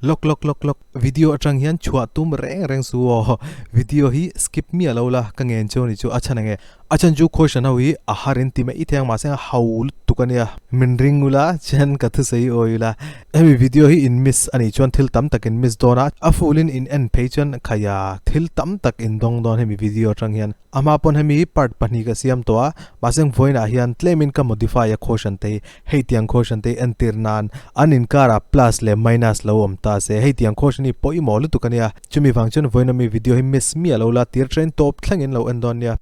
Lawk lawk lawk lawk video atang hian chhuah tum reng reng su aw video hi skip miah lo la ka ngen cheu ni chu a chhan enge a chhan chu question ho hi a har in ti mai thei ang mahse a ho lutuk ania min ring ula chuan ka thusawi awi ula hemi video hi in miss anih chuan thil tam tak in miss dawn a a full in in en phei chuan khaia thil tam tak in dawng dawn hemi video atang hian. Amah pawn hemi part pahnih ka siam tawh a, mahse vawiinah hian tlemin ka modify a quotient te hi hei tiang quotient te hi entir nan an inkarah plus leh minus lo awm ta se hei tiang quotient hi pawimawh lutuk a nia. Chumi vang chuan vawiin ami video hi miss miah lo la tir train tawp thlengin lo en dawn nia.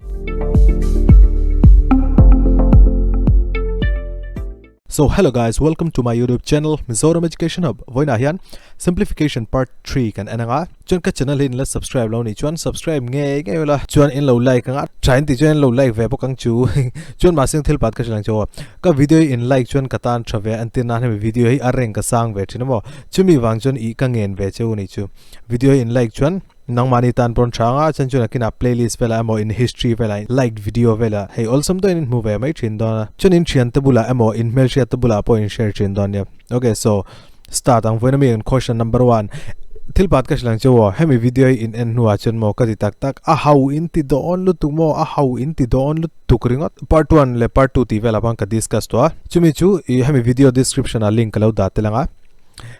So hello guys, welcome to my YouTube channel Mizoram Education Hub. Vawiinah hian simplification part 3 kan en anga. Chuan ka channel hi in la subscribe lo ni chuan subscribe ngei ngei ula. Chuan in lo like anga tha in tih chuan in lo like ve bawk ang chu. Chuan mahse thil pat ka hrilh ang chu. Ka video hi in like chuan ka tan tha ve entir nan hemi video hi a rank a sang ve thin emaw. Chumi vang chuan ih ka ngen ve cheu ni chu. Video hi in like chuan Nangmahni tan pawn tha anga chuan chuan akinah playlist velah emaw in history velah liked video velah hei awlsam deuhin in hmu ve mai thin dawn a chuan in thiante bulah emaw in hmelhriat te bulah pawh in share thin dawn nia ok so start ang vawiin ami kan question number one thil pat ka hrilh ang che aw hemi video hi in en hnuah chuan maw ka ti tak tak a ho in ti dawn lutuk maw a ho in ti dawn lutuk ringawt part one leh part two tih velah pawh ka discuss tawh a chumi chu ih hemi video description ah link ka lo dah tel ang a.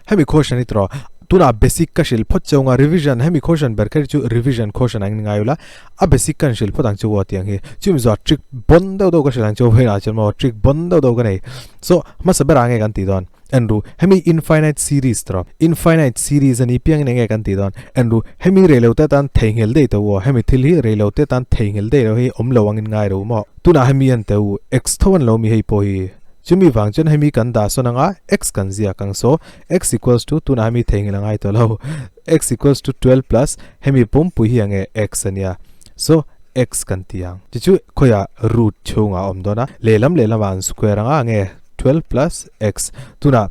Hemi question hi tawh tunah basic ka hrilh phawt cheu anga revision hemi question ber kher hi chu revision question ang ni ngai ula a basic kan hrilh phawt ang chu aw tiang hi chumi zawh trick bon deuh deuh ka hrilh ang chu vawiinah chuan maw trick bon deuh deuh ka nei so hmasa berah nge kan tih dawn en ru hemi infinite series tawh infinite series a ni piangin enge kan tih dawn en ru hemi rei lo te atan theihnghilh daih tawh u aw hemi thil hi rei lo te atan theihnghilh daih lo hi awm lo angin ngai ru maw tunah hemi an teh u x tho an lo mi hei pawh hi. Chumi vang chuan hemi kan dah sawn anga x kan ziak ang so x equals to tunah hemi theihnghilh a ngai tawh lo x equals to 12 plus hemi pumpui hi ange x ania so x kan ti ang chu chu khawiah root chhungah a awm dawn a lehlam lehlamah an square anga ange 12 plus x tunah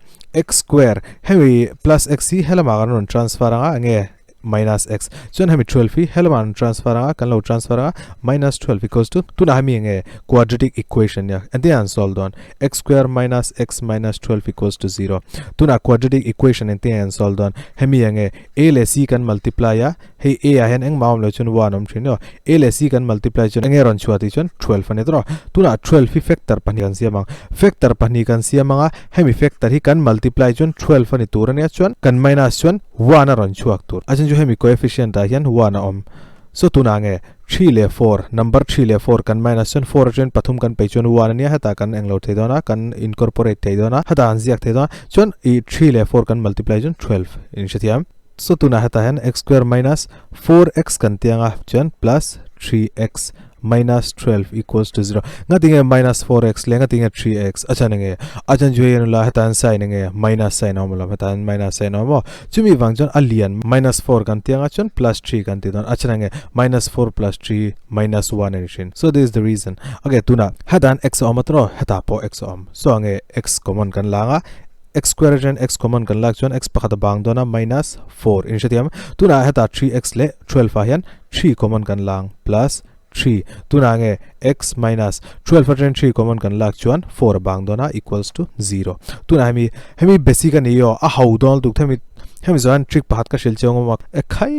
x square hemi plus x hi helamah kan rawn transfer anga ange minus x chuan hemi 12 hi helama an transfer anga kan lo transfer anga minus 12 equals to tunah hemi enge quadratic equation nia engtin an solve dawn x square minus x minus 12 equals to 0 tunah quadratic equation engtin an solve dawn hemi enge a leh c kan multiply a hei a ah hian engmah awm lo chuan 1 awm thin emaw a leh c kan multiply chuan enge rawn chhuah tih chuan 12 a ni tawh tunah 12 hi factor pahnih kan siam ang factor pahnih kan siam anga hemi factor hi kan multiply chuan 12 a ni tur ania chuan kan minus chuan One a rawn chhuak tur. A chhan chu hemi coefficient ah hian one a awm. So tunah nge three leh four, number three leh four kan minus chuan four atangin pathum kan peih chuan one a nia, hetah kan englo thei dawn a, kan incorporate thei dawn a, hetah kan ziak thei dawn a, chuan ih three leh four kan multiply chuan twelve in hrethiam. So tunah hetah hian x square minus four x kan ti ang a, chuan plus three x minus 12 equals to 0 nga tinge minus 4x le nga tinge 3x a chan nge a chan ju yen la hetan sign nge minus sign awm lo hetan minus sign awm chumi wang chuan a lian minus 4 kan tianga chuan plus 3 kan ti don a chan nge minus 4 plus 3 minus 1 ani thin so this is the reason okay tuna hetan x awm atro heta po x awm so ange x common kan langa x square atangin x common kan lak chuan x pakhat a bang dawn a minus 4 in hrethiam tunah heta 3x leh 12 ah hian 3 common kan lang plus 3 tunah nge x minus 12 atangin 3 common kan lak chuan 4 a bang dawn a equals to 0 tunah hemi hemi basic a ni aw a ho dawn lutuk hemi hemi zawh hian trick pakhat ka hrilh chiang awm a e khai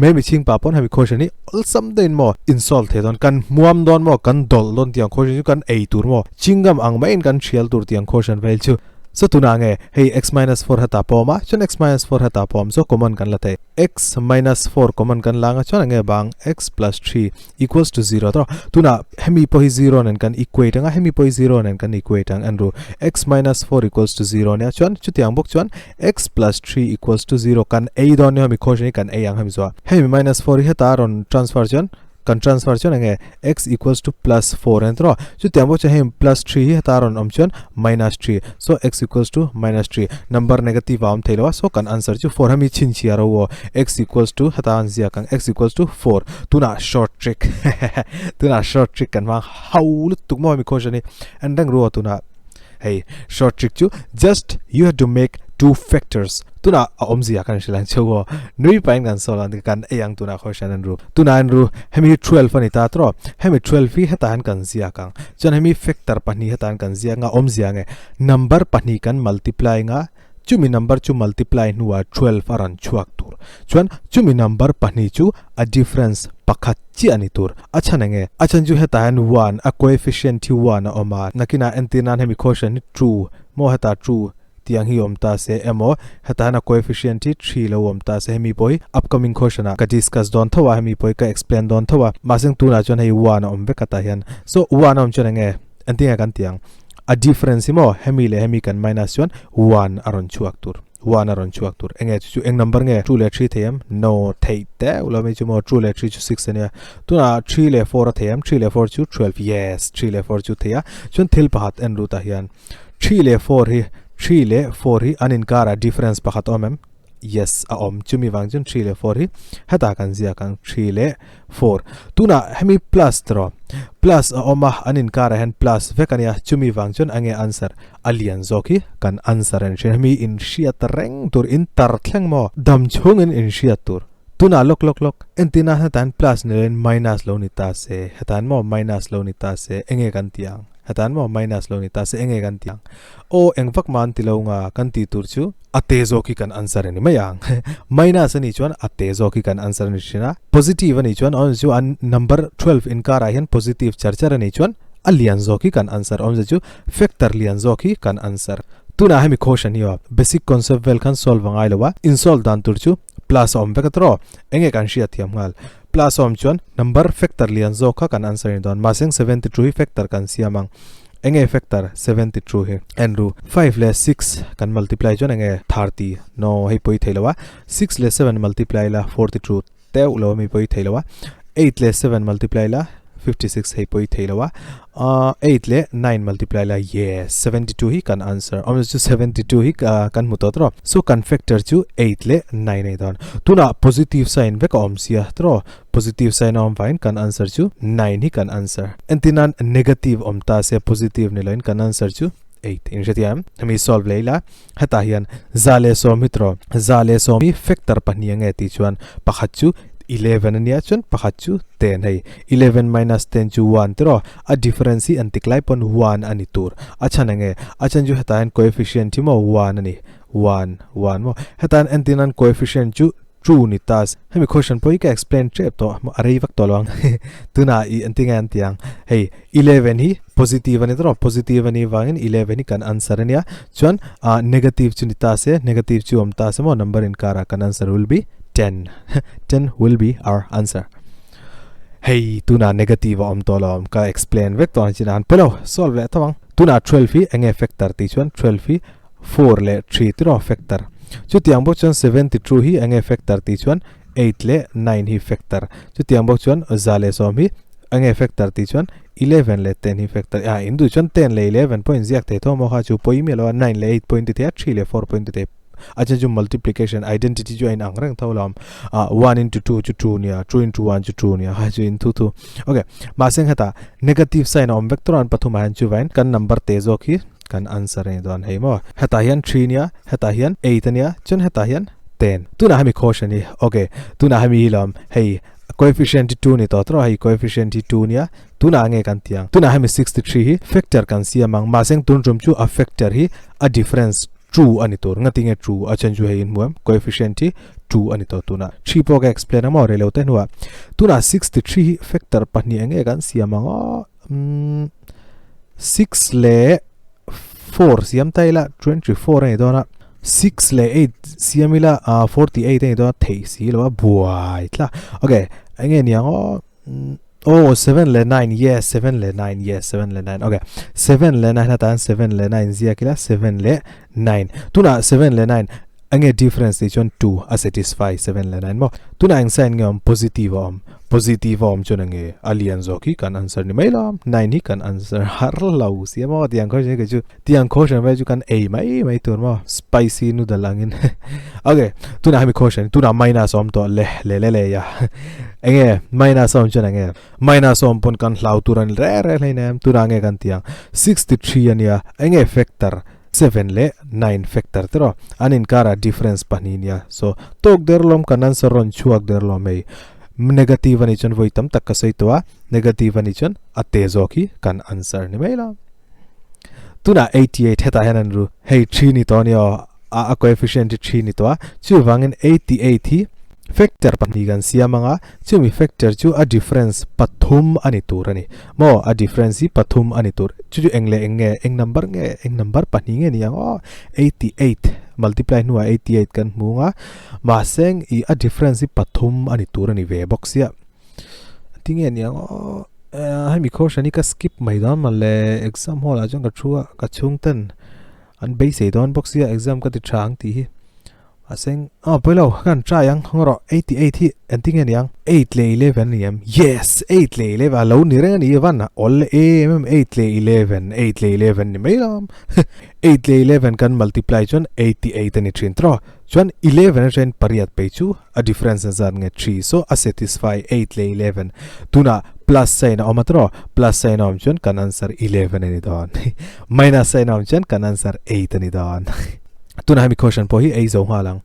mai mi chhing pa pawn hemi question hi awlsam deuhin maw in solve thei dawn kan hmuam dawn maw kan dawlh dawn tih ang question chu kan ei tur maw chingam ang maiin kan hrial tur tih ang question vel chu So tunah nge hei x minus 4 heta pawm a chuan x minus 4 heta pawm chu common kan la thei x minus 4 common kan la anga chuan enge bang x plus 3 equals to 0 tawh tunah hemi pawh hi 0 nen kan equate anga hemi pawh hi 0 nen kan equate ang en ru x minus 4 equals to 0 nia chuan chutiang bawk chuan x plus 3 equals to 0 kan ei dawn nia hemi quotient hi kan ei ang hemi zawh hemi minus 4 hi heta rawn transfer chuan Kan transfer chuan enge x equals to plus 4 an tawh chutiang bawk chuan hei plus 3 hi heta rawn awm chuan minus 3 so x equals to minus 3 number negative a awm thei lo a so kan answer chu 4 hemi chhinchhiah ro aw x equals to heta an ziak ang x equals to 4 tunah short trick tunah short trick kan hmang ho lutuk maw hemi question hi en reng ru aw tunah Hei short trick chu just you have to make two factors tuna a awmzia kan hrilh ang cheu aw nui pahin kan sawl ang kan ei ang tuna khawi hrian an ru tuna an ru hemi hi 12 ani ta tawh hemi 12 hi hetah hian kan ziak ang chuan hemi factor pahnih hetah hian kan ziak anga awmzia nge number pahnih kan multiply anga. Chumi number chu multiply hnuah 12 a rawn chhuak tur. Chuan chumi number pahnih chu a difference pakhat chiah a ni tur. A chhan enge? A chhan chu hetah hian one, a coefficient hi one a awm a, nakinah entir nan hemi quotient hi two maw hetah two tiang hi awm ta se emaw hetah hian a coefficient hi three lo awm ta se hemi pawh hi upcoming question ah ka discuss dawn tho a, hemi pawh hi ka explain dawn tho a. Mahse tunah chuan hei one a awm vek atah hian. So one a awm chuan enge? Engtin nge kan ti ang? A difference hi maw hemi leh hemi kan minus chuan one a rawn chhuak tur. One a rawn chhuak tur. Enge chu chu eng number nge? Two leh three thei em? No, theih teuh lo mai chu maw two leh three chu six ania. Tunah three leh four a thei em? Three leh four chu twelve. Yes, three leh four chu thei a. Chuan thil pakhat en lut ah hian three leh four hi three leh four hi an inkarah difference pakhat a awm em? Yes, a awm. Chumi vang chuan three leh four hi hetah kan ziak ang, three leh four. Tunah hemi plus tawh plus a awm a, an inkarah hian plus vek a nia, chumi vang chuan a nge answer a lian zawk hi kan answer a ni thin. Hemi inhriat reng tur, in tar thleng maw? Dam chhungin inhriat tur. Tunah lawk lawk lawk, entirna hetah hian plus ni loin minus lo ni ta se, hetah hian maw minus lo ni ta se, enge kan tih ang? Hetan maw minus lo ni ta se enge kan ti ang? Aw eng vak mah an ti lo nga kan tih tur chu a te zawk hi kan answer a ni mai ang. Minus a nih chuan a te zawk hi kan answer a ni thin a, positive a nih chuan awmze chu an number 12 inkarah hian positive char char a nih chuan a lian zawk hi kan answer awmze chu factor lian zawk hi kan answer. Tunah hemi question hi aw basic concept vel khan solve a ngai lo a, in solve dan tur chu plus a awm vek a tawh enge kan hriatthiam nghal. Plus awm chuan number factor lian zawk kha kan answer ni dawn. Mahse 72 hi factor kan siam ang. Enge factor 72 hi? Andrew, 5 leh 6 kan multiply chuan enge 30? No, hei pawi thei lo a. 6 leh 7 multiply la 42 teuh lo ami pawi thei lo a. 8 leh 7 multiply la 56 hei pawi thei lo a. 8 leh 9 multiply la yes 72 hi kan answer. Awmze chu 72 hi kan hmu tawh tawh. So kan factor chu 8 leh 9 a ni dawn. Tunah positive sign vek a awm sia tawh. Positive sign a awm vangin kan answer chu 9 hi kan answer. Entir nan negative awm ta se positive ni loin kan answer chu 8 in hrethiam. Hemi solve leh ila hetah hian za leh sawm hi tawh. Za leh sawm hi factor pahnih ange tih chuan pakhat chu 11 a nia chuan pakhat chu 10 hei 11 minus 10 chu 1 tiraw a difference hi an tik lai pawn 1 a ni tur a chhan enge a chhan chu hetah hian coefficient hi maw 1 a ni 1 1 maw hetah hian entir nan coefficient chu 2 ni ta hemi question pawh hi ka explain tep tawh a rei vak tawh lo ang tunah i entir nge an ti ang hei 11 hi positive a ni tiraw positive a nih vangin 11 hi kan answer a nia chuan ah negative chu ni ta se negative chu awm ta se maw number inkarah kan answer will be 10 10 will be our answer hei tunah negative a awm tawh lo ka explain vek tawh ang chin an pawilo solve leh tho ang tunah 12 hi enge factor tih chuan 12 hi 4 leh 3 tiraw factor chutiang bawk chuan 72 hi enge factor tih chuan 8 leh 9 hi factor chutiang bawk chuan za leh sawm hi enge factor tih chuan 11 leh 10 hi factor a in duh chuan 10 leh 11 pawh in ziak thei tho maw kha chu pawi miah lo a 9 leh 8 pawh in ti thei a 3 leh 4 pawh in ti thei a chan chu multiplication identity chu a in ang reng tho lo a 1 into 2 chu 2 nia 2 into 1 chu 2 nia kha chu in thu thu okay mahse heta negative sign a awm vek tur an pathum ah hian chuvain kan number te zawk hi kan answer a ni dawn hei maw hetah hian 3 nia hetah hian 8 a nia chuan hetah hian 10 tunah hemi quotient hi okay tunah hemi hi lawm hei coefficient hi 2 ni tawh tawh hei coefficient hi 2 nia tunah nge kan ti ang tunah hemi 63 hi factor kan siam ang mahse tun tum chu a factor hi a difference 2 a ni tur ngati nge 2 a chan chu hei in hmu em coefficient hi 2 a ni tawh tunah 3 pawh ka explain ang maw rei lo te hnuah tunah 63 hi factor pahnih enge kan siam ang aw 6 leh 4 siam ta ila 24 a ni dawn a 6 leh 8 siam ila 48 a ni dawn a theih si lo a buai tla okay enge niang aw oh 7 leh 9 yes 7 leh 9 yes 7 leh 9 okay 7 leh 9 atan 7 leh 9 ziak ila 7 leh 9 tunah 7 leh 9 enge difference tih chuan 2 a satisfy 7 leh 9 maw tunah eng sign nge awm positive a awm positive a awm chuan enge a lian zawk hi kan answer ni mai lo 9 hi kan answer har lo sia maw tiang question hi chu tiang question vel chu kan ei mai mai tur maw spicy noodle angin okay tunah hemi question tunah minus awm tawh le le le le ya enge minus awm chuan enge minus awm pawn kan hlau tur an re re hlei nem tunah nge kan tiang 63 ania enge factor 7 leh 9 factor te rawh an inkarah difference pahnih nia so tawk der lawm kan answer rawn chhuak der lawm hei negative anih chuan vawi tam tak ka sawi tawh a negative anih chuan a te zawk hi kan answer ni mai lo tunah 88 hetah hian an ru hei 3 ni tawh ania aw. a coefficient hi 3 ni tawh a, chuvangin 88 hi factor pahnih kan siam anga chumi factor chu a difference pathum a ni tur a ni. Maw a difference hi pathum a ni tur. Chu chu eng leh eng nge, eng number nge, eng number pahnih nge ni ang aw 88 multiply hnuah 88 kan hmu anga mahse ih a difference hi pathum a ni tur a ni ve bawk sia. Tinge ni ang aw hemi question hi ka skip mai dawn mawle exam hall ah chuan ka thu a ka chhung ten an beisei dawn bawk sia exam ka ti tha ang tih hi a seng aw pawilo ka han try ang rawh 88 hi engtin nge ni ang 8 leh 11 a ni em yes 8 leh 11 a lo ni reng a ni van a awl em em 8 leh 11 8 leh 11 ni mai lo 8 leh 11 kan multiply chuan 88 a ni thin tawh Chuan 11 atangin pariat pei chu a difference a zat nge 3 so a satisfy 8 leh 11 tunah plus sign a awm a tawh plus sign a awm chuan kan answer 11 a ni dawn minus sign a awm chuan kan answer 8 a ni dawn tunah hemi question pawh hi ei zo nghal ang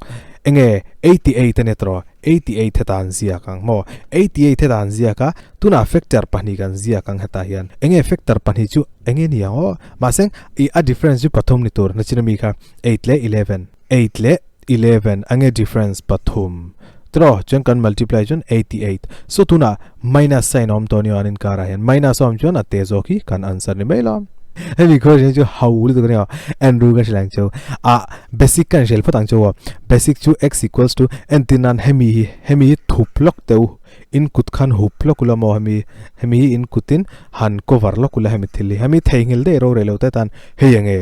enge 88 a ni tawh 88 heta an ziak ang maw 88 heta an ziak a tunah factor pahnih kan ziak ang hetah hian enge factor pahnih chu enge ni ang aw mahse ih a difference chu pathum ni tur nachin ami kha 8 leh 11. 8 leh 11 ange difference pathum tawh chuan kan multiply chuan 88 so tunah minus sign a awm tawh ania an inkar ah hian minus a awm chuan a te zawk hi kan answer ni mai lo hemi question chu ho lutuk ania Andrew ka hrilh ang chu a basic ka hrilh phawt ang chu aw basic chu x equals to entir nan hemi hi hemi hi thup lawk teuh in kut khan hup lawk ula maw hemi hemi hi in kutin han cover lawk ula hemi thil hi hemi theihnghilh daih roreh lo te tan hei enge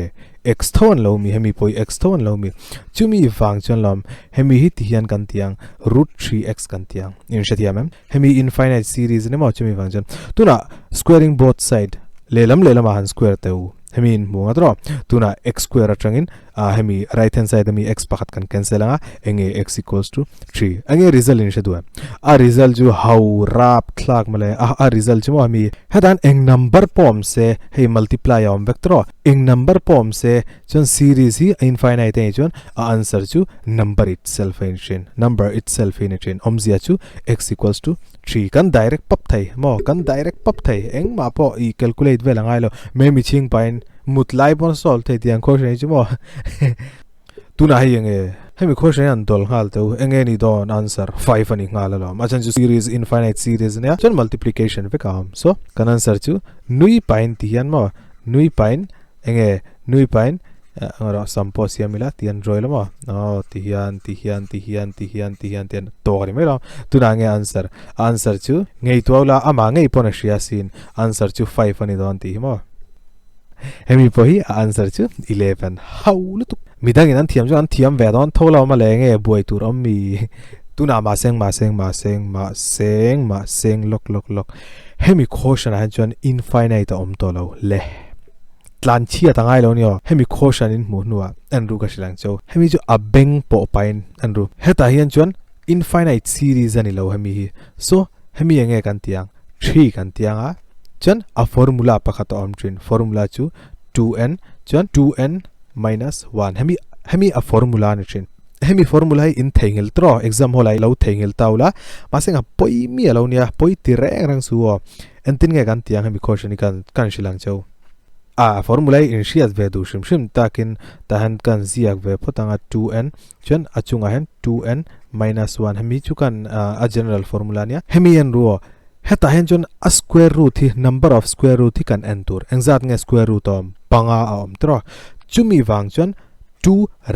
X tho an lo mi, hemi pawh hi X tho an lo mi. Chumi vang chuan lawm, hemi hi ti hian kan ti ang, root 3x kan ti ang. In hrethiam em? Hemi infinite series a ni maw chumi vang chuan. Tunah squaring both side, lehlam lehlamah han square teh u. Hemi in hmu ang a tawh. Tunah x square atangin ah hemi right hand side ami x pakhat kan cancel ang a, enge x equals to 3. Enge result in hre duh em? A result chu ho rap thlak mawle, a a result chu maw hemi hetan eng number pawh awm se hei multiply a awm vek tawh. Eng number pawh awm se chuan series hi a infinite a nih chuan a answer chu number itself a inhrin, number itself hi a ni thin. Awmzia chu x equals to 3 kan direct pap thei maw, kan direct pap thei engmah pawh i calculate vel a ngai lo. Mai mi chhing pahin mut lai pawn solve thei tih ang question hi chu maw. Tunah hei enge hemi question hi an dawl nghal teu enge ni dawn answer 5 a ni nghal alawm a chhan chu series infinite series ania chuan multiplication vek a awm so kan answer chu nui pahin ti hian maw Nui pain enge nui pain rawh sam pawh siam ila ti an draw ila maw aw ti hian ti hian ti hian ti hian ti hian ti hian tawk a ni mai lo tunah nge answer a answer chu ngei tuau la amah ngei pawn a hria sin answer chu 5 a ni dawn tih hi maw hemi pawh hi a answer chu 11 ho lutuk midangin an thiam chu an thiam ve dawn tho lo awm a le nge buai tur awm mi tunah mahseng mahseng mahseng mahseng mahseng lawk lawk lawk Hemi quotient ah hian chuan infinite a awm tawh lo le. Tlan chhiat a ngai lo nia aw. Hemi quotient in hmuh hnuah en ru ka hrilh ang cheu. Hemi chu a beng pawh pahin en ru. Hetah hian chuan infinite series a ni lo hemi hi. So hemi eng nge kan tih ang? Three kan tih ang a. Chuan a formula pakhat a awm thin. Formula chu 2n chuan 2n minus 1. Hemi hemi a formula a ni thin. Hemi formula hi in theihnghilh tawh exam hall ah i lo theihnghilh ta ula mahse engah pawi mi alo nia pawi ti reng reng su aw entin nge kan tih ang hemi question hi kan kan hrilh ang cheu a formula hi in hriat ve duh hrim hrim takin tah hian kan ziak ve phawt anga 2n chuan a chungah hian 2n minus 1 hemi chu kan a general formula ania hemi en ru aw hetah hian chuan a square root hi number of square root hi kan en tur engzat nge square root a awm panga a awm tawh chumi vang chuan 2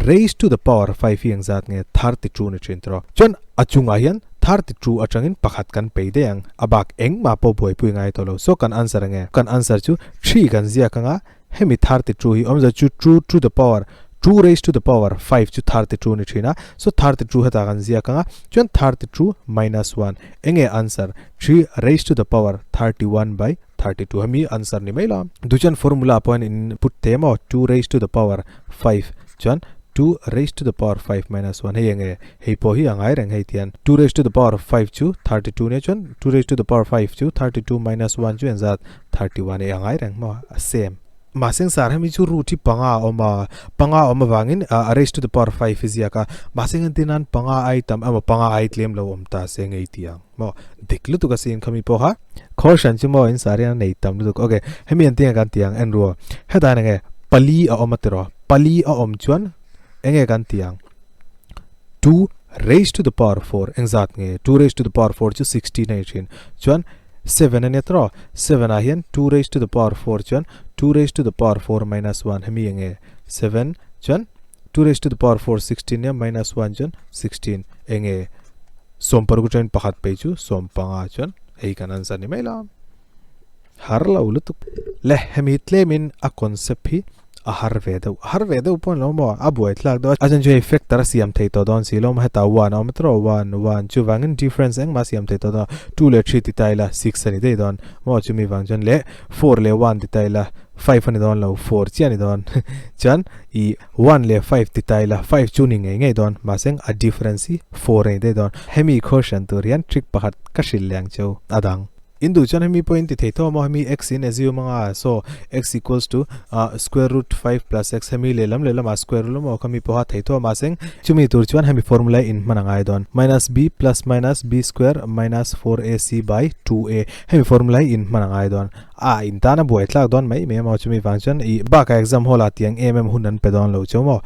raised to the power 5 hi engzat nge 32 ni thin tawh. Chuan a chungah hian 32 atangin pakhat kan pei daih ang. A bak engmah pawh buaipui ngai tawh lo. So kan answer enge? Kan answer chu 3 kan ziak anga hemi 32 hi awmzia chu 2 to the power 2 raised to the power 5 chu 32 ni thin a. So 32 hetah kan ziak anga chuan 32 minus 1 enge answer 3 raised to the power 31 by 32 hemi answer ni mai lo. Duchuan formula pawhin in put thei emaw 2 raised to the power 5 chuan 2 raised to the power 5 minus 1 hei enge hei pawh hi a ngai reng hei tian 2 raised to the power 5 chu 32 nia chuan 2 raised to the power 5 chu 32 minus 1 chu engzat 31 hei a ngai reng maw a same. Mahse sar hemi chu root hi panga a awm a, panga a awm avangin a raised to the power 5 hi ziak a, mahse engtin nan panga ai tam emaw panga ai tlem lo awm ta se ngei ti ang maw dik lutuk a sin khami pawh kha. Khaw hran chu maw in sar hian a nei tam lutuk ok hemi an tinga kan ti ang en ruo hetah hian enge pali a awm a tiraw pali a awm chuan Enge kan ti ang? 2 raised to the power 4 engzat nge? 2 raised to the power 4 chu 16 a ni thin. Chuan 7 a nia tawh. 7 ah hian 2 raised to the power 4 chuan 2 raised to the power 4 minus 1 hemi enge 7 chuan 2 raised to the power 4 16 nia minus 1 chuan 16 enge sawmparuk atangin pakhat pei chu sawmpanga chuan hei kan answer ni mai la. Har lo lutuk. Le hemi tlemin a concept hi a har ve deuh. A har ve deuh pawh ni lo maw? A buai thlak deuh a. A chan chu hei factor a siam thei tawh dawn si lo maw? Heta one a awm tawh one one chuvangin difference engmah a siam thei tawh dawn. Two leh three ti ta ila six a ni daih dawn maw? Chumi vang chuan leh four leh one ti ta ila five a ni dawn lo four chiah a ni dawn. Chuan ih one leh five ti ta ila five chu ni ngei ngei dawn mahse a difference hi four a ni daih dawn. Hemi quotient tur hian trick pakhat ka hrilh leh ang cheu a dang. In duh chuan hemi pawh in ti thei tawh maw hemi x in assume anga so x equals to square root 5 plus x hemi lehlam lehlam ah square root maw khami pawha thei tawh mahse chumi tur chuan hemi formula in hman a ngai dawn minus b plus minus b square minus 4ac by 2a hemi formula hi in hman a ngai dawn a in tan a buai thlak dawn mai mai maw chumi vang chuan i bakah exam hall ah tiang em em hun an pe dawn lo cheu maw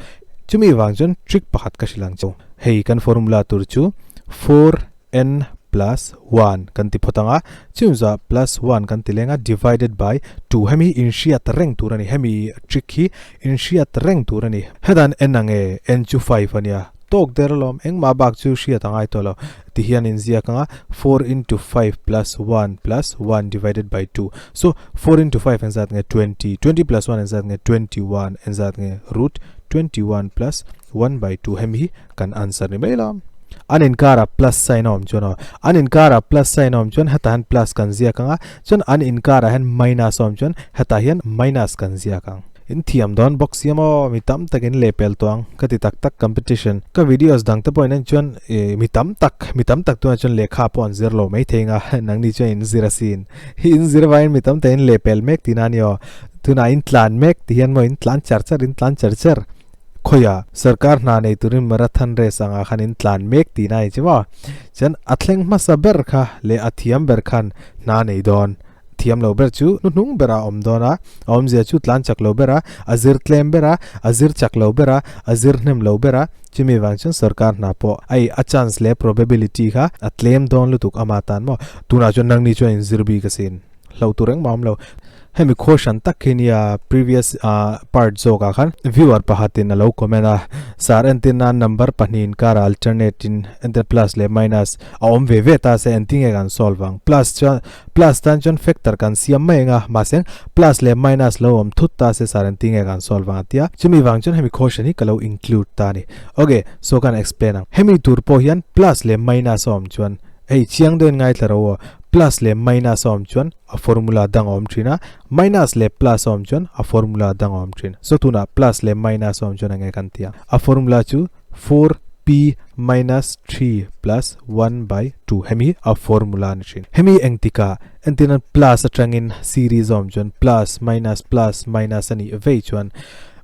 chumi vang chuan trick pakhat ka hrilh ang cheu hei kan formula tur chu 4 n plus 1 kan ti phawt ang a, chungzah plus 1 kan ti leng a divided by 2 hemi hi inhriat reng tur a ni, hemi trick hi inhriat reng tur a ni. Hetan n ang e, n chu 5 a nia, tawk der alawm, engmah bak chu hriat a ngai tawh lo, ti hian inziak ang a, 4 into 5 plus 1 plus 1 divided by 2, so 4 into 5 engzat nge 20, 20 plus 1 engzat nge 21, engzat nge root 21 plus 1 by 2 hemi hi kan answer ni mai lo. An inkara plus sign a awm chuan aw. An inkara plus sign a awm chuan hetah hian plus kan ziak ang a, chuan an inkarah hian minus a awm chuan hetah hian minus kan ziak ang. In thiam dawn bawk si amaw mi tam tak in lehpel tawh ang ka ti tak tak competition. Ka videos dang te pawhin en chuan ih mi tam tak mi tam tak tunah chuan lehkha pawh an zir lo mai thei ang a nangni chuan in zir asin. In zir vangin mi tam tak in lehpel mek tihna a ni aw. Tunah in tlan mek ti hian maw in tlan char char in tlan char char. Khawiah sarkar hna nei turin marathon race angah khan in tlan mek tihna a ni che maw? Chuan a thleng hmasa ber kha leh a thiam ber khan hna nei dawn. Thiam lo ber chu hnuhnung berah a awm dawn a, a awmzia chu tlan chak lo ber a, a zir tlem ber a, a zir chak lo ber a, a zir hnem lo ber a, chumi vang chuan sarkar hna pawh a a chance leh probability kha a tlem dawn lutuk ama tan maw? Tunah chuan nangni chuan in zir bik asin. Hlo tur engmah awm lo. Hemi khaw hran tak khi nia previous part zawk ah khan viewer pakhat in alo comment a, sir entir nan number pahnih inkar ah alternate in entir plus leh minus a awm ve ve ta se engtin nge kan solve ang plus chuan plus tan chuan factor kan siam mai anga mahse plus leh minus lo awm thut ta se sir engtin nge kan solve ang a tia chumi vang chuan hemi khaw hran hi ka lo include ta a ni. Ok so kan explain ang. Hemi tur pawh hian plus leh minus a awm chuan hei chiang deuhin ngaithla ro aw plus leh minus a awm chuan a formula dang a awm thin a, minus leh plus a awm chuan a formula dang a awm thin. So tunah plus leh minus a awm chuan enge kan ti ang? A formula chu 4p minus 3 plus 1 by 2 hemi a formula a ni thin. Hemi engtikah entirnan plus atangin series a awm chuan plus minus plus minus a nih vei chuan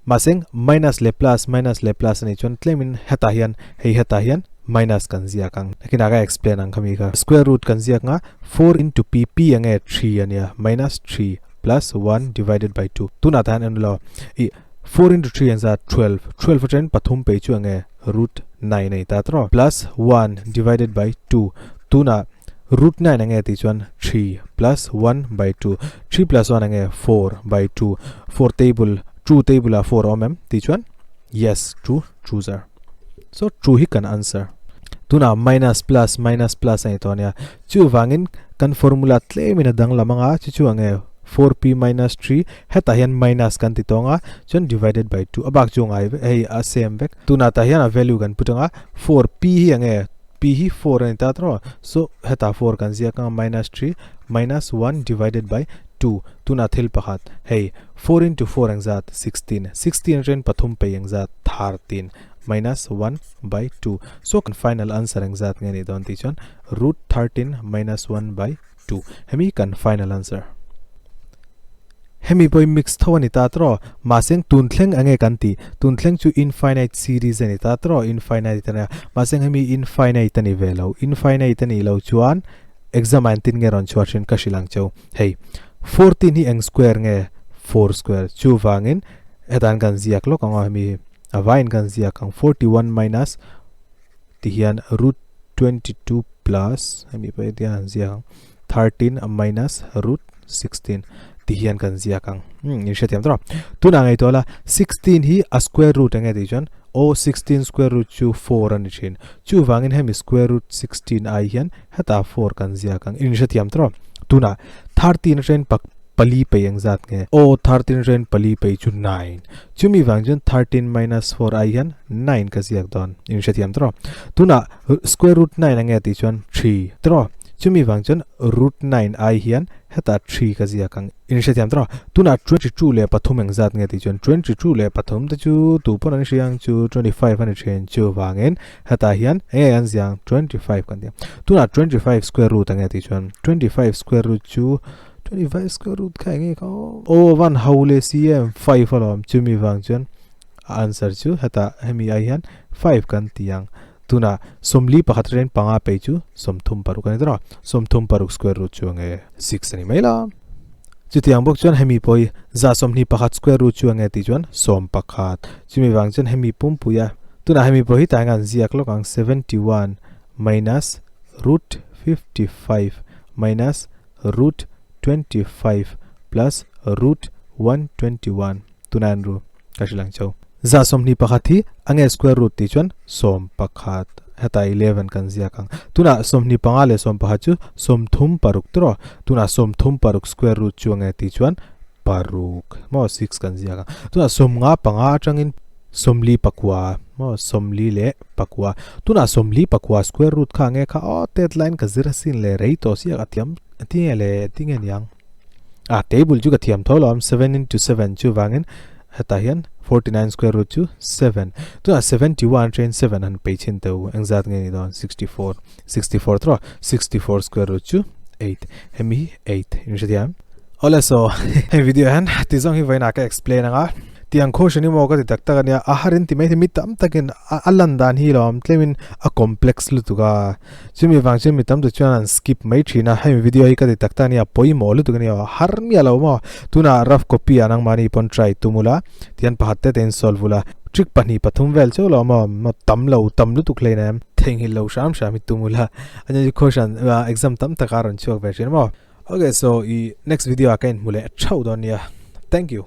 mahse minus leh plus minus leh plus a nih chuan tlemin hetah hian hei hetah hian minus kan ziak ang. Nakinah ka explain ang khami kha. Square root kan ziak nga 4 into p, p enge 3 ania minus 3 plus 1 divided by 2. Tunah tan en lo i 4 into 3 engzat 12, 12 atangin pathum pei chu enge root 9 a ni ta tawh plus 1 divided by 2. Tunah root 9 enge tih chuan 3 plus 1 by 2, 3 plus 1 enge 4 by 2, 4 table 2 table ah 4 a awm em tih chuan yes 2 twos are. So 2 hi kan answer. Tunah minus plus minus plus a ni tawh ania. Chuvangin kan formula tlemin a danglam anga chu chu ange 4p minus 3 hetah hian minus kan ti tawng a chuan divided by 2 a bak chu ngai vek hei a same vek. Tunah tah hian a value kan put anga 4p hi ange p hi 4 a ni ta tawh so hetah 4 kan ziak anga minus 3 minus 1 divided by 2 tunah thil pakhat hei 4 into 4 engzat 16 16 atangin pathum pei engzat 13 minus 1 by 2 so kan final answer engzat nge nih dawn tih chuan root 13 minus 1 by 2 hemi kan final answer hemi pawh hi mix tho a ni ta tawh mahse tun thleng enge kan tih tun thleng chu infinite series a ni ta tawh infinite a nia mahse hemi infinite a ni ve lo infinite a nih loh chuan exam ah engtin nge rawn chhuah thin ka hrilh ang cheu hei 14 hi eng square nge 4 square chuvangin hetan kan ziak lawk ang aw hemi hi. A vaiin kan ziak ang 41 minus ti hian root 22 plus hemi pawh hi tihian an ziak ang 13 minus root 16 ti hian kan ziak ang hmm in hrethiam tawh tunah ngaihtuah la 16 hi a square root enge tih chuan aw 16 square root chu 4 a ni thin chuvangin hemi square root 16 ai hian hetah 4 kan ziak ang in hrethiam tawh tunah 13 atangin pak pali pei eng zat nge aw 13 atangin pali pei chu 9 chumi vang chuan 13 minus 4 ai hian 9 ka ziak dawn in hrethiam tawh tunah square root 9 enge tih chuan 3 tawh chumi vang chuan root 9 ai hian Hetah 3 ka ziak ang. In hrethiam tawh a, tunah 22 leh pathum engzat nge tih chuan 22 leh pathum te chu tu pawn an hria ang chu 25 a ni thin chuvangin hetah hian enge an ziah ang 25 kan ti ang. Tunah 25 square root enge tih chuan 25 square root chu 25 square root kha enge kha aw aw van ho leh si em 5 alawm chumi vang chuan a answer chu hetah hemi ai hian 5 kan ti ang. Tunah 41 ren panga pei chu 36 a ni tawh a, 36 square root chu enge 6 a ni mai la. Chutiang bawk chuan hemi pawh hi 21 square root chu enge tih chuan 11. Chumi vang chuan hemi pumpui a, tunah hemi pawh hi tah hian an ziak lawk ang 71 minus root 55 minus root 25 plus root 121. Tunah an ru ka hrilh ang cheu. 21 hi a nge square root tih chuan 11 hetah 11 kan ziak ang. Tunah 25 leh 11 chu 36 tawh. Tunah 36 square root chu a nge tih chuan paruk maw 6 kan ziak ang. Tunah 55 atangin 44 maw 44. Tunah 44 square root kha a nge kha aw tet line ka zir asin le rei tawh siak a thiam tinge le tinge niang. A table chu ka thiam tho lo am 7 into 7 chu wangin hetah hian 49 square root chu 7 tunah 71 train 7 han pei chin teu engzat nge ni dawn 64 64 tro 64 square root chu 8 hemi hi 8 in hrethiam ole so hei video hian ti zawng hi vawiinah ka explain anga tiang khaw hran emaw ka ti tak tak ania a harin ti mai thei mi tam takin a lan dan hi lo awm tlemin a complex lutuk a Chumi vang chuan mi tam tak chuan an skip mai thin a, hemi video hi ka ti tak tak ania pawimawh lutuk ania aw, har miah lo maw? Tunah rough copy ah nangmahni pawn try tum ula, tihian pakhat te te in solve ula, trick pahnih pathum vel chauh lo maw? Maw tam lo, tam lutuk hlein em? Theihnghilh lo hram hram hi tum ula, ania chu khaw hran exam tam taka a rawn chhuak ve thin maw? Okay, so i next video ah ka inhmu leh theuh dawn nia, thank you.